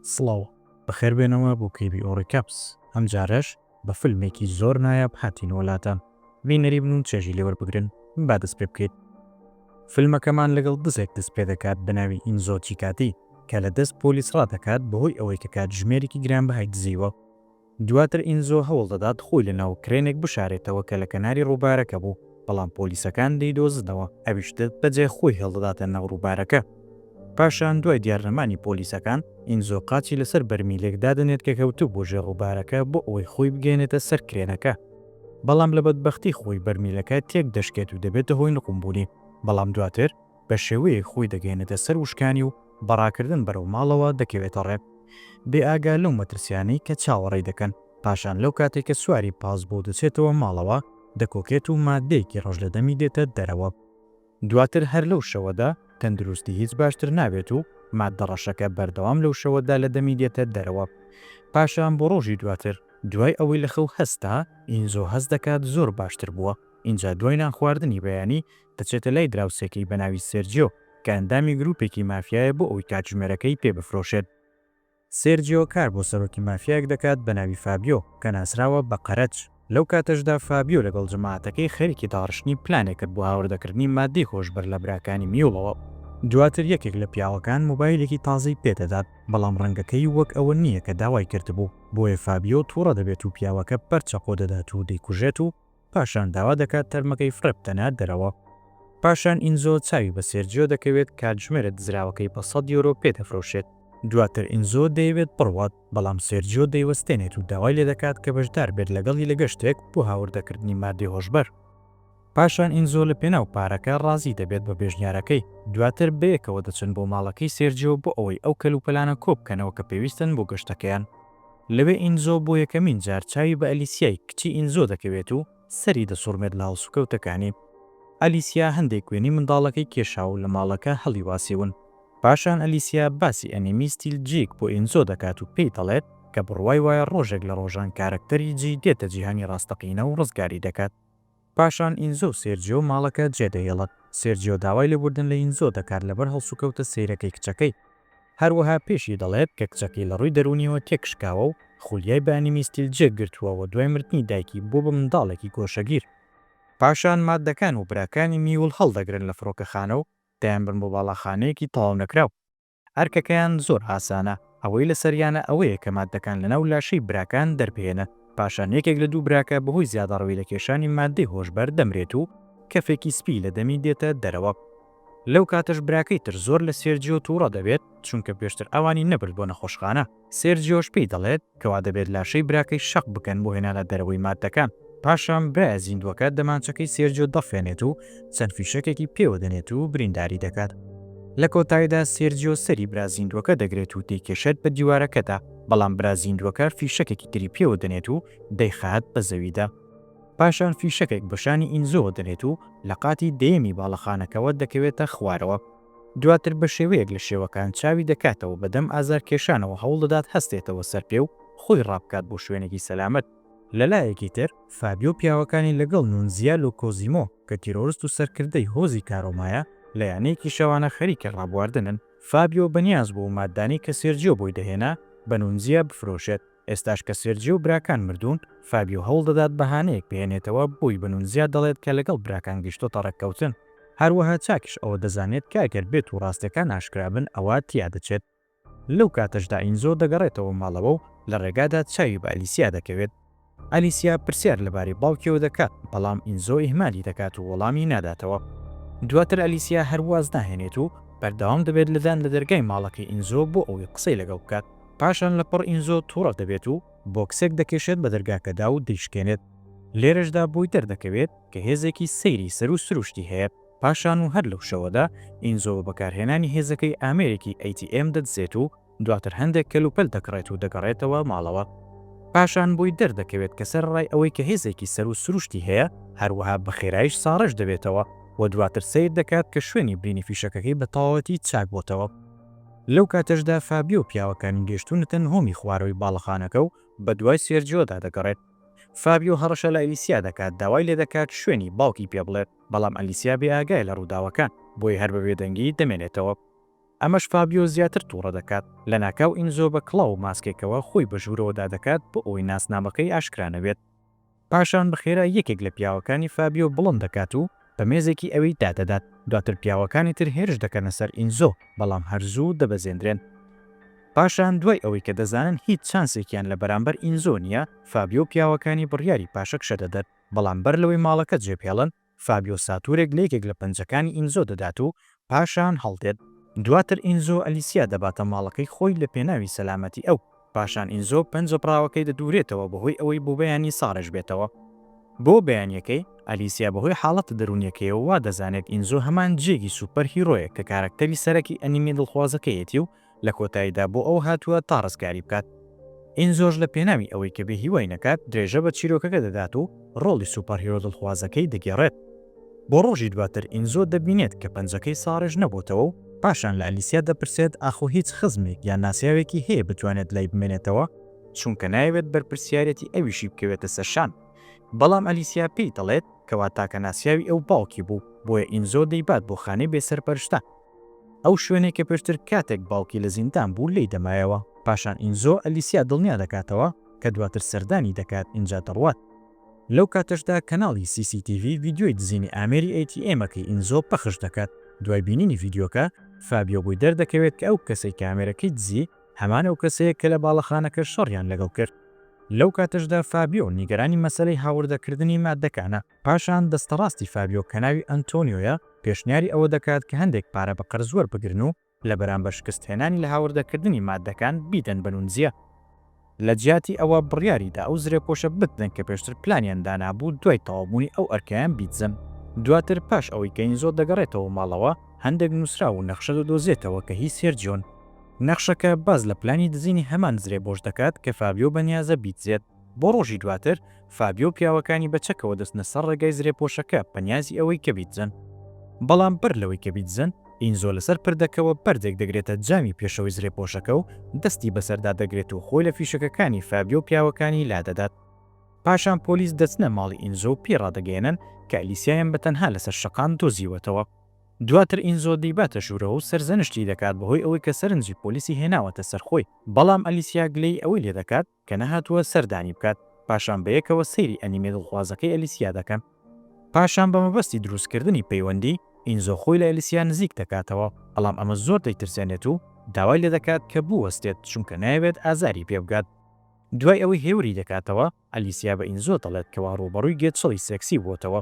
سڵاو، بەخێربێنەوە بۆ KBO Recaps، ئەمجارەش بە فلمێکی زۆر نایاب هاتینەوە لاتان، بینەری بن و چێژی لێ وەربگرن، با دەست پێ بکەین. فلمەکەمان لەگەڵ دزێک دەست پێ دەکات بە ناوی ئینزۆ چیکاتی کە لە دەست پۆلیس ڕادەکات بەهۆی ئەوەی کە کاتژمێرێکی گرانبەهای دزیوە. دواتر ئینزۆ هەوڵ دەدات خۆی لە ناو کرێنێک بشارێتەوە کە لە کەناری ڕووبارەکە بوو، بەڵام پۆلیسەکان دەیدۆزنەوە، ئەویش دەستبەجێ خۆی هێڵدەداتە ناو ڕووبارەکە. پاشان دوای دیارنەمانی پۆلیسەکان، ئینزۆ قاچی لەسەر بەرمیلێک دادەنێت کە کەوتبووە ژێر ڕووبارەکە بۆ ئەوەی خۆی بگەیەنێتە سەر کرێنەکە، بەڵام لە بەدبەختی خۆی بەرمیلەکە تێکدەشکێت و دەبێتە هۆی نقومبوونی، بەڵام دواتر بە شێوەیەک خۆی دەگەیەنێتە سەر وشکانی و بە ڕاکردن بەرەو ماڵەوە دەکەوێتە ڕێ، بێ ئاگا لەو مەترسیانەی کە چاوەڕێی دەکەن. پاشان لەو کاتەی کە سواری پاس بوو دەچێتەوە ماڵەوە، دەکۆکێت و ماددەیەکی ڕەش لە دەمی دێتە دەرەوە. دواتر هەر لەو شەوەدا تەندروستی هیچ باشتر نابێت و ماددە ڕەشەکە بەردەوام لەو شەوەدا لە دەمی دێتە دەرەوە. پاشان بۆ ڕۆژی دواتر، دوای ئەوەی لە خەو هەستا، ئینزۆ هەست دەکات زۆر باشتر بووە، ئینجا دوای نانخواردنی بەیانی دەچێتە لای دراوسێکەی بە ناوی سێرجیۆ کە ئەندامی گروپێکی مافیایە بۆ ئەوەی کاتژمێرەکەی پێ بفرۆشێت. سێرجیۆ کار بۆ سەرۆکی مافیایەک دەکات بە ناوی فابیۆ کە ناسراوە بە قەرەج. لەو کاتەشدا فابیۆ لەگەڵ جەماعەتەکەی خەریکی داڕشتنی پلانێکن بۆ هاوردەکردنی ماددەی هۆشبەر لە براکانی میوڵەوە. دواتر یەکێک لە پیاوەکان مۆبایلێکی تازەی پێ دەدات، بەڵام ڕەنگەکەی وەک ئەوە نییە کە داوای کردبوو، بۆیە فابیۆ توڕە دەبێت و پیاوەکە بەر چەقۆ دەدات و دەیکوژێت و پاشان داوا دەکات تەرمەکەی فڕێ بدەنە دەرەوە. پاشان ئینزۆ چاوی بە سێرجیۆ دەکەوێت کاتژمێرە دزراوەکەی بە 100 یۆرۆ پێ دەفرۆشێت. دواتر ئینزۆ دەیەوێت بڕوات، بەڵام سێرجیۆ دەیوەستێنێت و داوای لێدەکات کە بەشدار بێت لەگەڵی لە گەشتێک بۆ هاوردەکردنی مادەی هۆشبەر. پاشان ئینزۆ لە پێناو پارەکە ڕازی دەبێت بە پێشنیارەکەی، دواتر بەیەکەوە دەچن بۆ ماڵەکەی سێرجیۆ بۆ ئەوەی ئەو کەلوپەلانە کۆبکەنەوە کە پێویستن بۆ گەشتەکەیان. لەوێ ئینزۆ بۆ یەکەمین جار چاوی بە ئەلیسیای کچی ئینزۆ دەکەوێت و سەری دەسوڕمێت لە هەڵسوکەوتەکانی. ئەلیسیا هەندێک وێنەی منداڵەکەی کێشا و لە ماڵەکە هەڵیواسیون. پاشان ئەلیسیا باسی ئەنیمی ستیل جیک بۆ ئینزۆ دەکات و پێی دەڵێت کە بڕوای وایە ڕۆژێک لە ڕۆژان کارەکتەری جی دێتە جیهانی ڕاستەقینە و ڕزگاری دەکات. پاشان ئینزۆ و سێرجیۆ ماڵەکە جێدەهێڵن. سێرجیۆ داوای لێبوردن لە ئینزۆ دەکات لەبەر هەڵسوکەوتە سەیرەکەی کچەکەی. هەروەها پێشی دەڵێت کە کچەکەی لە ڕووی دەروونیەوە تێکشکاوە و خولیای بە ئەنیمی ستیل جێک گرتووە و دوای مردنی دایکی بووە بە منداڵێکی گۆشەگیر. پاشان ماددەکان و براکانی میول هەڵدەگرن لە فڕۆکەخانە و دەیانبەن بۆ باڵاخانەیەکی تەواونەکراو. ئەرکەکەیان زۆر ئاسانە، ئەوەی لەسەریانە ئەوەیە کە ماددەکان لەناو لاشەی براکان دەربهێنن، پاشان یەکێک لە دوو براکە بەهۆی زیادەڕەوی لە کێشانی ماددەی هۆشبەر دەمرێت و کەفێکی سپی لە دەمی دێتە دەرەوە. لەو کاتەش براکەی تر زۆر لە سێرجیۆ تووڕە دەبێت، چونکە پێشتر ئەوانی نەبرد بۆ نەخۆشخانە. سێرجیۆش پێی دەڵێت کەوا دەبێت لاشەی براکەی شەق بکەن بۆ هێنانە دەرەوەی ماددەکان. پاشان برایە زیندووەکە دەمانچەکەی سێرجیۆ دەڕفێنێت و چەند فیشەکێکی پێوە دەنێت و برینداری دەکات. لە کۆتاییدا سێرجیۆ سەری برا زیندووەکە دەگرێت و دەیکێشێت بە دیوارەکەدا، بەڵام برا زیندووەکە فیشەکێکی تری پێوە دەنێت و دەیخات بە زەویدا. پاشان فیشەکێک بە شانی ئینزۆوە دەنێت و لە قاتی دەیەمی باڵەخانەکەوە دەکەوێتە خوارەوە. دواتر بە شێوەیەک لە شێوەکان چاوی دەکاتەوە بە دەم ئازارکێشانەوە هەوڵدەدات هەستێتەوە سەر پێ و خۆی ڕابکات بۆ شوێنێکی سەلامەت. لە لایەکی تر فابیۆ پیاوەکانی لەگەڵ نونزیا لۆکۆزیمۆ کە تیرۆرست و سەرکردەی هۆزی کارۆمایە لە یانەیەکی شەوانە خەریکی ڕابواردنن. فابیۆ بەنیاز بوو ماددانەی کە سێرجیۆ بۆی دەهێنا بە نونزیا بفرۆشێت. ئێستاش کە سێرجیۆ و براکان مردوون، فابیۆ هەوڵدەدات بەهانەیەک بهێنێتەوە بۆی بە نونزیا دەڵێت کە لەگەڵ براکان گەیشتۆتە ڕێککەوتن. هەروەها چاکیش ئەوە دەزانێت کە ئەگەر بێت و ڕاستیەکان ئاشکرا بن ئەوا تیا دەچێت. لەو کاتەشدا ئینزۆ دەگەڕێتەوە ماڵەوە و لە ڕێگادا چاوی بە ئەلیسیا دەکەوێت. ئەلیسیا پرسیار لەبارەی باوکیەوە دەکات، بەڵام ئینزۆ ئیهمالی دەکات و وەڵامی ناداتەوە. دواتر ئەلیسیا هەر واز ناهێنێت و بەردەوام دەبێت لە دان لە دەرگای ماڵەکەی ئینزۆ بۆ ئەوەی قسەی لەگەڵ بکات. پاشان لەپڕ ئینزۆ توڕە دەبێت و بۆکسێک دەکێشێت بە دەرگاکەدا و دەیشکێنێت. لێرەشدا بۆی دەردەکەوێت کە هێزێکی سەیری سەروو سروشتی هەیە. پاشان و هەر لەو شەوەدا ئینزۆ بە بەکارهێنانی هێزەکەی ئامێرێکی ATM دەدزێت و دواتر هەندێک کەلوپەل دەکڕێت و دەگەڕێتەوە ماڵەوە. پاشان بۆی دەردەکەوێت کە سەرەڕای ئەوەی کە هێزێکی سەروو سروشتی هەیە، هەروەها بە خێراییش ساڕێژ دەبێتەوە و دواتر سەیر دەکات کە شوێنی برینی فیشەکەکەی بە تەواوەتی چاک بۆتەوە. لەو کاتەشدا فابیۆ و پیاوەکانی گەیشتوونەتە نهۆمی خوارەوەی باڵەخانەکە و بەدوای سێرجیۆدا دەگەڕێت. فابیۆ هەڕەشە لە ئەلیسیا دەکات، داوای لێدەکات شوێنی باوکی پێ بڵێت، بەڵام ئەلیسیا بێئاگایە لە ڕووداوەکان، بۆیە هەر بە بێدەنگی دەمێنێتەوە. ئەمەش فابیۆ زیاتر توڕە دەکات. لەناکاو ئینزۆ بە کڵاو و ماسکێکەوە خۆی بە ژوورەوەدا دەکات بۆ ئەوەی ناسنامەکەی ئاشکرا نەبێت. پاشان بە خێرایی یەکێک لە پیاوەکانی فابیۆ بڵند دەکات و بە مێزێکی ئەوی دادەدات، دواتر پیاوەکانی تر هێرش دەکەنە سەر ئینزۆ، بەڵام هەر زوو دەبەزێندرێن. پاشان دوای ئەوەی کە دەزانن هیچ چانسێکیان لە بەرامبەر ئینزۆ نییە، فابیۆ و پیاوەکانی بڕیاری پاشەکشە دەدەن، بەڵام بەر لەوەی ماڵەکە جێبهێڵن، فابیۆ ساتورێک لە یەکێک لە پەنجەکانی ئینزۆ دەدات و پاشان هەڵدێت. دواتر ئینزۆ ئەلیسیا دەباتە ماڵەکەی خۆی لە پێناوی سەلامەتی ئەو. پاشان ئینزۆ پەنجە بڕاوەکەی دەدورێتەوە بەهۆی ئەوەی بۆ بەیانی ساڕێژ بێتەوە. بۆ بەیانیەکەی، ئەلیسیا بەهۆی حاڵەتە دەروونیەکەیەوە وا دەزانێت ئینزۆ هەمان جێگی superhero یە کە کارەکتەری سەرەکی ئەنیمی دڵخوازەکەیەتی و لە کۆتاییدا بۆ ئەو هاتووە تا ڕزگاری بکات. ئینزۆش لە پێناوی ئەوەی کە بێ هیوای نەکات درێژە بە چیرۆکەکە دەدات و ڕۆڵی superhero دڵخوازەکەی دەگێڕێت. بۆ ڕۆژی دواتر ئینزۆ دەبینێت کە پەنجەکەی ساڕێژ نەبۆتەوە و پاشان لە ئەلیسیا دەپرسێت ئاخۆ هیچ خزمێک یان ناسیاوێکی هەیە بتوانێت لای بمێنێتەوە، چونکە نایەوێت بەرپرسیارێتی ئەویشی بکەوێتە سەر شان. بەڵام ئەلیسیا پێی دەڵێت کەوا تاکە ناسیاوی ئەو باوکی بوو، بۆیە ئینزۆ دەیبات بۆ خانەی بێسەرپەرشتان. ئەو شوێنەی کە پێشتر کاتێک باوکی لە زیندان بوو لێی دەمایەوە. پاشان ئینزۆ ئەلیسیا دڵنیا دەکاتەوە کە دواتر سەردانی دەکات ئینجا دەڕوات. لەو کاتەشدا کەناڵی CCTV ڤیدیۆی دزینی ئامێری ATM ەکەی ئینزۆ پەخش دەکات. دوای بینینی ڤیدیۆکە، فابیۆ بۆی دەردەکەوێت کە ئەو کەسەی کە ئامێرەکەی دزی هەمان ئەو کەسەیە کە لە باڵەخانەکە شەڕیان لەگەڵ کرد. لەو کاتەشدا فابیۆ نیگەرانی مەسەلەی هاوردەکردنی ماددەکانە. پاشان دەستەڕاستی فابیۆ کە ناوی ئەنتۆنیۆیە پێشنیاری ئەوە دەکات کە هەندێک پارە بە قەرز وەربگرن و لە بەرامبەر شکستهێنانی لە هاوردەکردنی ماددەکان بیدەن بە نونزیا. لە جیاتی ئەوە بڕیاری دا ئەو زرێپۆشە بدزن کە پێشتر پلانیان دانابوو دوای تەواوبوونی ئەو ئەرکەیان بیدزن. دواتر پاش ئەوەی کە ئینزۆ دەگەڕێتەوە ماڵەوە هەندێک نووسراو و نەخشە دەدۆزێتەوە کە هی سێرجیۆن. نەخشەکە باس لە پلانی دزینی هەمان زرێپۆش دەکات کە فابیۆ بەنیازە بیدزێت. بۆ ڕۆژی دواتر، فابیۆ و پیاوەکانی بە چەکەوە دەچنە سەر ڕێگای زرێپۆشەکە بە نیازی ئەوەی کە بیدزن. بەڵام بەر لەوەی کە بیدزن، ئینزۆ لەسەر پردەکەوە بەردێک دەگرێتە جامی پێشەوەی زرێپۆشەکە و دەستی بەسەردا دەگرێت و خۆی لە فیشەکەکانی فابیۆ و پیاوەکانی لادەدات. پاشان پۆلیس دەچنە ماڵی ئینزۆ و پێی ڕادەگەیەنن کە ئەلیسیایان بە تەنها لەسەر شەقام دۆزیوەتەوە. دواتر ئینزۆ دەیباتە ژوورەوە و سەرزەنشتی دەکات بەهۆی ئەوەی کە سەرنجی پۆلیسی هێناوەتە سەر خۆی، بەڵام ئەلیسیا گلەیی ئەوەی لێدەکات کە نەهاتووە سەردانی بکات، پاشان بەیەکەوە سەیری ئەنیمێ دڵخوازەکەی ئەلیسیا دەکەن. پاشان بە مەبەستی دروستکردنی پەیوەندی، ئینزۆ خۆی لە ئەلیسیا نزیک دەکاتەوە، بەڵام ئەمە زۆر دەیترسێنێت و داوای لێدەکات کە بوەستێت چونکە نایەوێت ئازاری پێبگات. دوای ئەوەی هێوری دەکاتەوە، ئەلیسیا بە ئینزۆ دەڵێت کەوا ڕووبەڕووی گێچەڵی سێکسی بووەتەوە.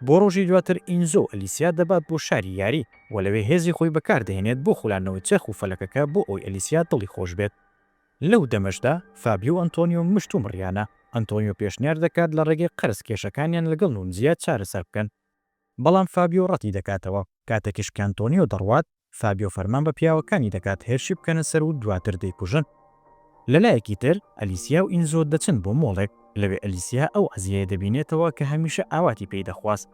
بۆ ڕۆژی دواتر ئینزۆ ئەلیسیا دەبات بۆ شاری یاری و لەوێ هێزی خۆی بەکاردەهێنێت بۆ خولاندنەوەی چەرخ و فەلەکەکە بۆ ئەوەی ئەلیسیا دڵی خۆش بێت. لەو دەمەشدا فابیۆ و ئەنتۆنیۆ مشتومڕیانە، ئەنتۆنیۆ پێشنیار دەکات لە ڕێگەی قەرز کێشەکانیان لەگەڵ نونزیا چارەسەر بکەن، بەڵام فابیۆ ڕەتی دەکاتەوە، کاتێکیش کە ئەنتۆنیۆ دەڕوات، فابیۆ فەرمان بە پیاوەکانی دەکات هێرشی بکەنە سەر و دواتر دەیکوژن. لە لایەکی تر ئەلیسیا و ئینزۆ دەچن بۆ مۆڵێک، لەوێ ئەلیسیا ئەو عەزیەیە دەبینێتەوە کە هەمیشە ئاواتی پێی دەخواست.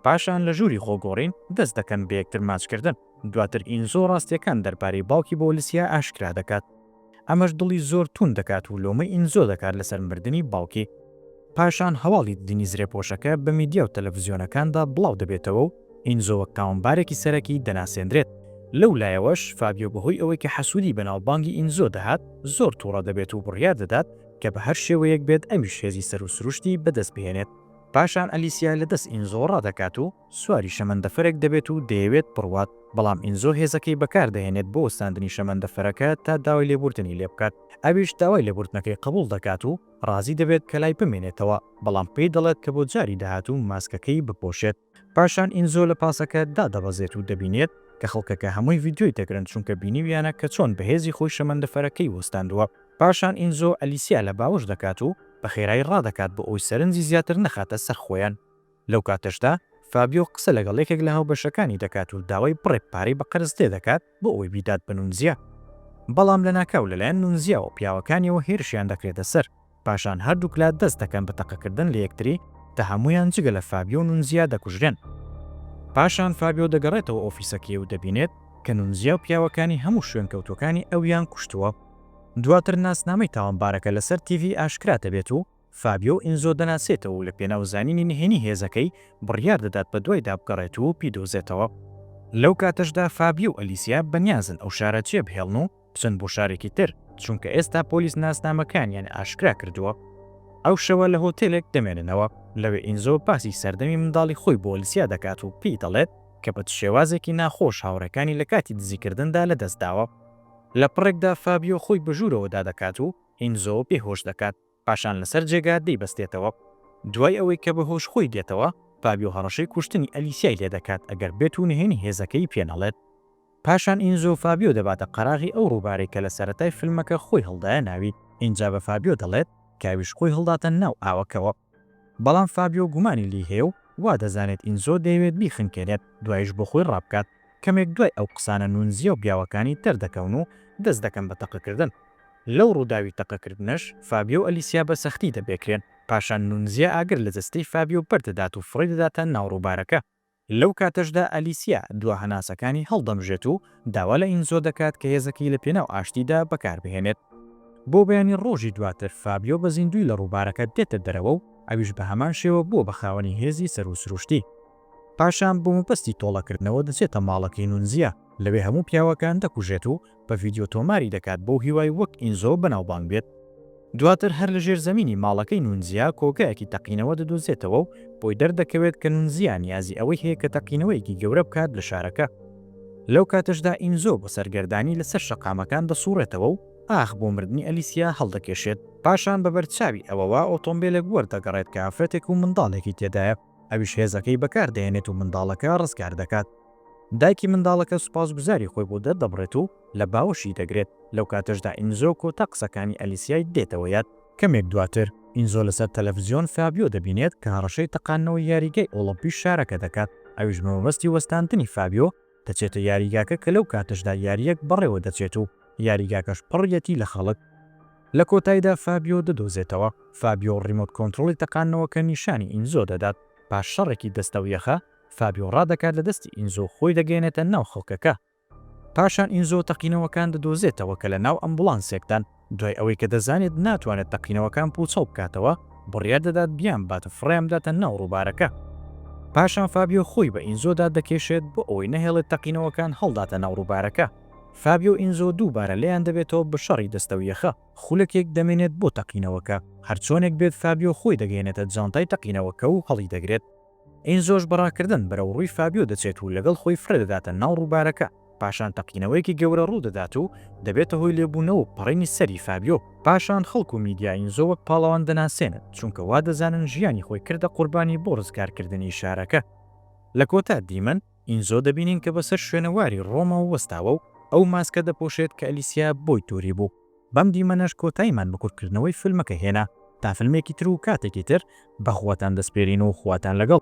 پاشان لە ژووری خۆگۆڕین دەست دەکەن بە یەکتر ماچکردن. دواتر ئینزۆ ڕاستیەکان دەربارەی باوکی بۆ ئەلیسیا ئاشکرا دەکات. ئەمەش دڵی زۆر توند دەکات و لۆمەی ئینزۆ دەکات لەسەر مردنی باوکی. پاشان هەواڵی دزینی زرێپۆشەکە بە میدیا و تەلەفزیۆنەکاندا بڵاو دەبێتەوە و ئینزۆ وەک تاوانبارێکی سەرەکی دەناسێندرێت. لەو لایەوەش فابیۆ بەهۆی ئەوەی کە حەسوودی بەناوبانگی ئینزۆ دەهات زۆر توڕە دەبێت و بڕیار دەدات کە بە هەر شێوەیەک بێت ئەویش هێزی سەروو سروشتی بەدەست بهێنێت. پاشان ئەلیسیا لە دەست ئینزۆ ڕادەکات و سواری شەمەندەفەرێک دەبێت و دەیەوێت بڕوات، بەڵام ئینزۆ هێزەکەی بەکاردەهێنێت بۆ وەستاندنی شەمەندەفەرەکە تا داوای لێبوردنی لێبکات، ئەویش داوای لێبوردنەکەی قبوڵ دەکات و ڕازی دەبێت کە لای بمێنێتەوە، بەڵام پێی دەڵێت کە بۆ جاری داهاتوو ماسکەکەی بپۆشێت. پاشان ئینزۆ لە پاسەکە دادەبەزێت و دەبینێت کە خەڵکەکە هەمووی ڤیدیۆی دەگرن چونکە بینیویانە کە چۆن بە هێزی خۆی شەمەندەفەرەکەی وەستاندووە. پاشان ئینزۆ ئەلیسیا لە باوەش دەکات و بە خێرایی ڕادەکات بۆ ئەوەی سەرنجی زیاتر نەخاتە سەر خۆیان. لەو کاتەشدا فابیۆ قسە لەگەڵ یەکێک لە هاوبەشەکانی دەکات و داوای بڕێک پارەی بە قەرز لێدەکات بۆ ئەوەی بیدات بە نونزیا. بەڵام لەناکاو لەلایەن نونزیا و پیاوەکانیەوە هێرشیان دەکرێتە سەر. پاشان هەردووکلا دەست دەکەن بە تەقەکردن لە یەکتری تا هەموویان جگە لە فابیۆ و نونزیا دەکوژرێن. پاشان فابیۆ دەگەڕێتەوە ئۆفیسەکەی و دەبینێت کە نونزیا و پیاوەکانی هەموو شوێنکەوتووەکانی ئەویان کوشتووە. دواتر ناسنامەی تاوانبارەکە لەسەر تیڤی ئاشکرا دەبێت و فابیۆ ئینزۆ دەناسێتەوە و لە پێناو زانینی نهێنی هێزەکەی بڕیار دەدات بە دوایدا بگەڕێت و بیدۆزێتەوە. لەو کاتەشدا فابیۆ و ئەلیسیا بەنیازن ئەو شارە جێبهێڵن و بچن بۆ شارێکی تر، چونکە ئێستا پۆلیس ناسنامەکانیان ئاشکرا کردووە. ئەو شەوە لە هۆتێلێک دەمێننەوە، لەوێ ئینزۆ باسی سەردەمی منداڵی خۆی بۆ ئەلیسیا دەکات و پێی دەڵێت کە بە چ شێوازێکی ناخۆش هاوڕێکانی لە کاتی دزیکردندا لەدەستداوە. لە پڕێکدا فابیۆ خۆی بە ژوورەوەدا دەکات و ئینزۆ بێهۆش دەکات، پاشان لەسەر جێگا دەیبەستێتەوە. دوای ئەوەی کە بە هۆش خۆی دێتەوە، فابیۆ هەڕەشەی کوشتنی ئەلیسیای لێدەکات ئەگەر بێت و نهێنی هێزەکەی پێ نەڵێت. پاشان ئینزۆ فابیۆ دەباتە قەراغی ئەو ڕووبارەی کە لە سەرەتای فیلمەکە خۆی هەڵدایە ناوی، ئینجا بە فابیۆ دەڵێت کە ئەویش خۆی هەڵداتە ناو ئاوەکەوە. بەڵام فابیۆ گومانی لێی هەیە و وا دەزانێت ئینزۆ دەیەوێت بیخنکێنێت دوایش بۆ خۆی ڕابکات. کەمێک دوای ئەو قسانە نونزیا و پیاوەکانی دەردەکەون و دەست دەکەن بە تەقەکردن. لەو ڕووداوی تەقەکردنەش فابیۆ و ئەلیسیا بە سەختی دەپێکرێن، پاشان نونزیا ئاگر لە جەستەی فابیۆ بەردەدات و فڕێی دەداتە ناو ڕووبارەکە. لەو کاتەشدا ئەلیسیا دوا هەناسەکانی هەڵدەمژێت و داوا لە ئینزۆ دەکات کە هێزەکەی لە پێناو ئاشتیدا بەکاربهێنێت. بۆ بەیانی ڕۆژی دواتر فابیۆ بە زیندووی لە ڕووبارەکە دێتە دەرەوە و ئەویش بە هەمان شێوە بووە بە خاوەنی هێزی سەروو سروشتی. پاشان بۆ مەبەستی تۆڵەکردنەوە دەچێتە ماڵەکەی نونزیا، لەوێ هەموو پیاوەکان دەکوژێت و بە ڤیدیۆ تۆماری دەکات بەو هیوای وەک ئینزۆ بەناوبانگ بێت. دواتر هەر لە ژێرزەمینی ماڵەکەی نونزیا کۆگایەکی تەقینەوە دەدۆزێتەوە و بۆی دەردەکەوێت کە نونزیا نیازی ئەوەی هەیە کە تەقینەوەیەکی گەورە بکات لە شارەکە. لەو کاتەشدا ئینزۆ بە سەرگەردانی لەسەر شەقامەکان دەسوڕێتەوە و ئاخ بۆ مردنی ئەلیسیا هەڵدەکێشێت. پاشان بە بەرچاوی ئەوەوە ئۆتۆمبێلێک وەردەگەڕێت کە ئافرەتێک و منداڵێکی تێدایە. ئەویش هێزەکەی بەکار دەهێنێت و منداڵەکە ڕزگار دەکات. دایکی منداڵەکە سوپاسگوزاری خۆی بۆ دەردەبڕێت و لە باوەشی دەگرێت، لەو کاتەشدا ئینزۆ کۆتا قسەکانی ئەلیسیای دێتەوە یاد. کەمێک دواتر، ئینزۆ لەسەر تەلەفزیۆن فابیۆ دەبینێت کە هەڕەشەی تەقاندنەوەی یاریگای ئۆڵۆمپی شارەکە دەکات، ئەویش بە مەبەستی وەستاندنی فابیۆ دەچێتە یاریگاکە کە لەو کاتەشدا یارییەک بەڕێوە دەچێت و یاریگاکەش پڕیەتی لە خەڵک. لە کۆتایدا فابیۆ دەدۆزێتەوە. فابیۆ ڕیمۆت کۆنترۆڵی تەقاندنەوەکە نیشانی ئینزۆ دەدات. پاش شەڕێکی دەستەویەخە، فابیۆ ڕادەکات لە دەستی ئینزۆ خۆی دەگەیەنێتە ناو خەڵکەکە. پاشان ئینزۆ تەقینەوەکان دەدۆزێتەوە کە لە ناو ئەمبوڵانسێکدان. دوای ئەوەی کە دەزانێت ناتوانێت تەقینەوەکان پووچەڵ بکاتەوە، بڕیار دەدات بیانبات و فڕێیان بداتە ناو ڕووبارەکە. پاشان فابیۆ خۆی بە ئینزۆدا دەکێشێت بۆ ئەوەی نەهێڵێت تەقینەوەکان هەڵداتە ناو ڕووبارەکە. فابیۆ و ئینزۆ دووبارە لێیان دەبێتەوە بە شەڕی دەستەویەخە. خولەکێک دەمێنێت بۆ تەقینەوەکە. هەرچۆنێک بێت فابیۆ خۆی دەگەیەنێتە جانتای تەقینەوەکە و هەڵیدەگرێت. ئینزۆش بە ڕاکردن بەرەو ڕووی فابیۆ دەچێت و لەگەڵ خۆی فڕێدەداتە ناو ڕووبارەکە، پاشان تەقینەوەیەکی گەورە ڕوودەدات و دەبێتە هۆی لێبوونەوە و پەڕینی سەری فابیۆ. پاشان خەڵک و میدیا ئینزۆ وەک پاڵەوان دەناسێنن، چونکە وا دەزانن ژیانی خۆی کردە قوربانی بۆ ڕزگارکردنی شارەکە. لە کۆتا دیمەن، ئینزۆ دەبینین کە بەسەر شوێنەواری ڕۆماوە وەستاوە و ئەو ماسکە دەپۆشێت کە ئەلیسیا بۆی توریبوو. بەم دیمەنەش کۆتاییمان بە کورتکردنەوەی فیلمەکە هێنا. تا فیلمێکی تر و کاتێکی تر بە خواتان دەسپێرین و خواتان لەگەڵ.